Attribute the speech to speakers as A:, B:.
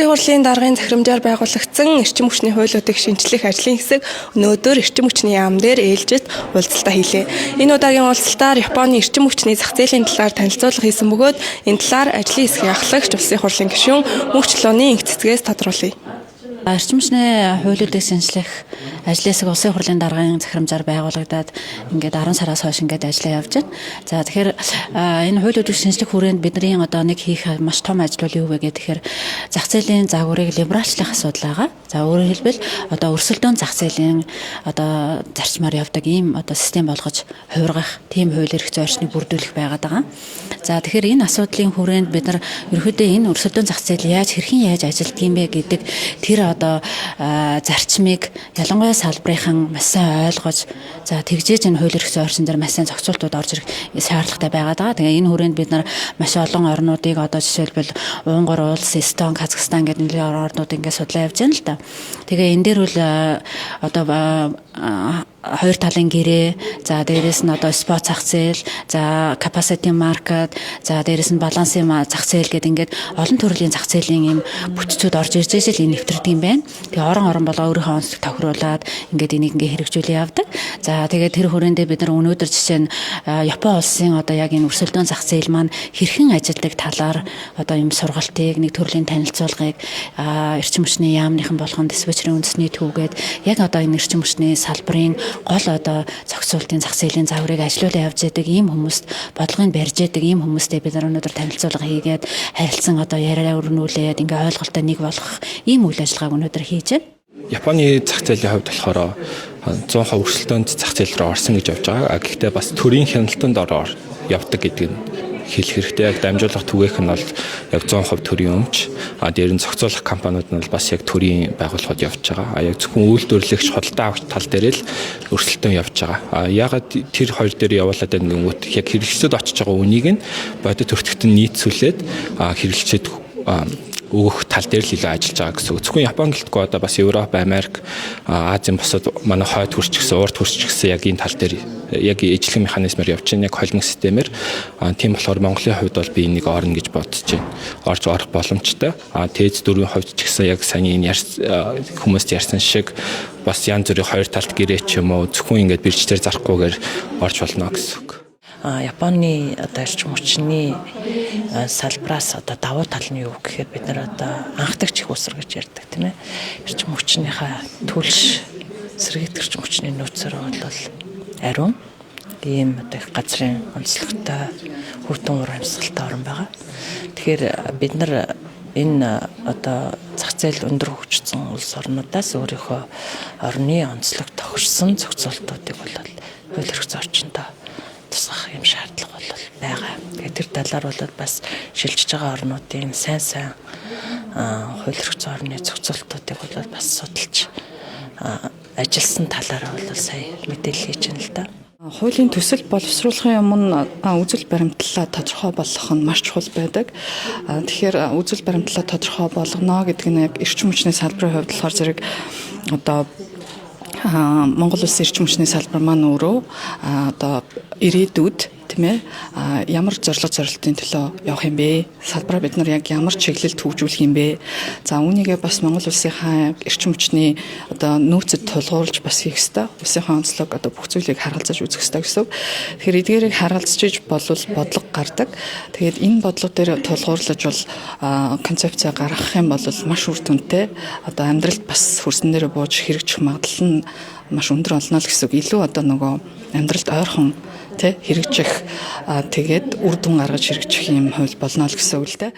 A: Улсын хурлын даргын захирамжаар байгуулагдсан эрчим хүчний хуулиудыг шинчлэх ажлын хэсэг өнөөдөр эрчим хүчний яам дээр ээлжит уулзалтаа хийлээ. Энэ удаагийн уулзалтаар Японы эрчим хүчний зах зээлийн талаар танилцуулга хийсэн бөгөөд энэ талаар ажлын хэсгийн ахлагч Улсын хурлын гишүүн Мөнх Чулууны энх цэцгээс тодруулъя.
B: Эрчим хүчний хуулиудыг шинчлэх ажлын хэсэг Улсын хурлын даргын захирамжаар байгуулагдаад ингээд 10 сараас хойш ингээд ажиллаа явж байна. За, тэгэхээр энэ хуулиудыг шинчлэх хүрээнд бидний одоо нэг хийх маш том ажил бол юу вэ гэхээр зах зээлийн загварыг либералчлах асуудал байгаа. За, өөрөөр хэлбэл, одоо өрсөлдөөн зах зээлийн одоо зарчмаар явдаг ийм одоо систем болгож хувиргах тийм хууль эрх зүйн орчныг бүрдүүлэх байгаад байгаа. За, тэгэхээр энэ асуудлын хүрээнд бид нар ерөнхийдөө энэ өрсөлдөөн зах зээл яаж, хэрхэн яаж ажилладаг юм бэ гэдэг тэр одоо зарчмыг ялангуяа салбарынхан маш сайн ойлгож, за, тэгжээж энэ хууль эрх зүйн орчин дээр маш сайн зохицуултууд орж ирэх шаардлагатай байгаад байгаа. Тэгээ энэ хүрээнд бид нар маш олон орнуудыг, одоо жишээлбэл Унгар улс, Эстон, Казахстан гэдэг нэлээд орнууд ингээд судлаа явж байна л да. Тэгээ энэ дээр бол одоо хоёр талын гэрээ, за, дээрэс нь одоо spot зах зээл, за, capacity market, за, дээрэс нь балансын зах зээл гэдэг ингээд олон төрлийн зах зээлийн ийм бүтцүүд орж ирж л энэ нэвтэрдэг юм байна. Тэгээ орон орон болоо өөрийнхөө онцлог тохируулаад ингээд энийг ингээд хэрэгжүүлээ явдаг. За, тэгээд тэр хүрээндээ бид нар өнөөдөр жишээ нь Япон улсын одоо яг энэ өрсөлдөөн зах зээл маань хэрхэн ажилладаг талаар одоо ийм сургалтыг, нэг төрлийн танилцуулгыг эрчим хүчний яамныхан болгон диспетчерийн үндэсний төвгээд яг одоо энэ эрчим хүчний салбарын гол одоо зохицуултын зах зээлийн загварыг ажилуулан явж байдаг ийм хүмүүст, бодлогыг барьж байдаг ийм хүмүүстэй бид нар өнөөдөр танилцуулга хийгээд, харилцан одоо яриа өрнүүлээд, ингээ ойлголтоо нэг болгох ийм үйл ажиллагааг өнөөдөр хийж байна.
C: Японы зах зээлийн хувьд болохоор 100% өрсөлдөөнд зах зээл рүү орсон гэж явж байгаа. Гэхдээ бас төрийн хяналтанд ороор явдаг гэдэг нь хэлэх хэрэгтэй. Яг дамжуулах түгээх нь бол яг 100% төрийн өмч. А дээр нь зохицуулах компаниуд нь бол бас яг төрийн байгууллагууд явж байгаа. А яг зөвхөн үйлдвэрлэгч, худалдаа авагч тал дээр л өрсөлдөөн явж байгаа. А ягаад тэр хоёр дээр явуулаад байна гэнгүүт яг хэрэглэгчдэд очиж байгаа үнийг нь бодит өртөгт нь нийцүүлээд хэрэглэгчид өгөх тал дээр л илүү ажиллаж байгаа гэсэн үг. Зөвхөн Япон гэлтгүй одоо бас Европ, Америк, Азийн бусад манай хойд хөрч гэсэн, урд хөрч гэсэн яг энэ тал дээр яг ижлэх механизмаар явж байна. Яг холимог системээр. Тийм болохоор Монголын хувьд бол би энийг орно гэж бодож байна. Орж орох боломжтой. ТЭЦ 4-ийн хувьд ч гэсэн яг саяны энэ хүмүүст ярьсан шиг бас янз бүрийн хоёр талт гэрээ ч юм уу, зөвхөн ингээд бирж дээр зарахгүйгээр орж болно гэсэн үг.
D: Японы одоо эрчим хүчний салбараас одоо давуу тал нь юу гэхээр бид нар одоо анхдагч их усар гэж ярьдаг, тийм ээ. Эрчим хүчнийхээ төлш сэргийт эрчим хүчний нөөцөөр бол ариун ийм одоо их газрын онцлогтой, хүйтэн уур амьсгалтай орн байгаа. Тэгэхээр бид нар энэ одоо зах зээл өндөр хөгжсөн улс орнуудаас өөрийнхөө орны онцлог тохирсон зохицуултуудыг бол хууль эрх зүйн орчиндөө тусгах юм шаардлага бол байгаа. Тэгээд тэр талаар бол бас шилжиж байгаа орнуудын сайн сайн хууль эрх зүйн орны зохицуултуудыг бол бас судалж ажилласан талаараа бол сая мэдээлэл хийж байна л да.
E: Хуулийн төсөл боловсруулахын өмнө үзэл баримтлалаа тодорхой болгох нь маш чухал байдаг. Тэгэхээр үзэл баримтлалаа тодорхой болгоно гэдэг нь яг эрчим хүчний салбарын хувьд болохоор зэрэг одоо Монгол Улсын эрчим хүчний салбар маань өөрөө одоо ирээдүйд, тийм ээ, ямар зорилго зорилтын төлөө явах юм бэ? Салбараа бид нар яг ямар чиглэлд хөгжүүлэх юм бэ? За, үүнийгээ бас Монгол улсынхаа эрчим хүчний одоо нөөцөд тулгуурлаж бас хийх ёстой. Улсынхаа онцлог, одоо бүх зүйлийг харгалзаж үзэх ёстой гэсэн үг. Тэгэхээр эдгээрийг харгалзаж болвол бодлого гардаг. Тэгээд энэ бодлого дээр тулгуурлаж бол концепцээ гаргах юм бол маш үр дүнтэй, одоо амьдралд бас хөрсөн дээр бууж хэрэгжих магадлал нь маш өндөр болно л гэсэн үг. Илүү одоо нөгөө амьдралд ойрхон тэ хэрэгжих, тэгээд үр дүн гаргаж хэрэгжих юм хууль болно л гэсэн үг л дээ.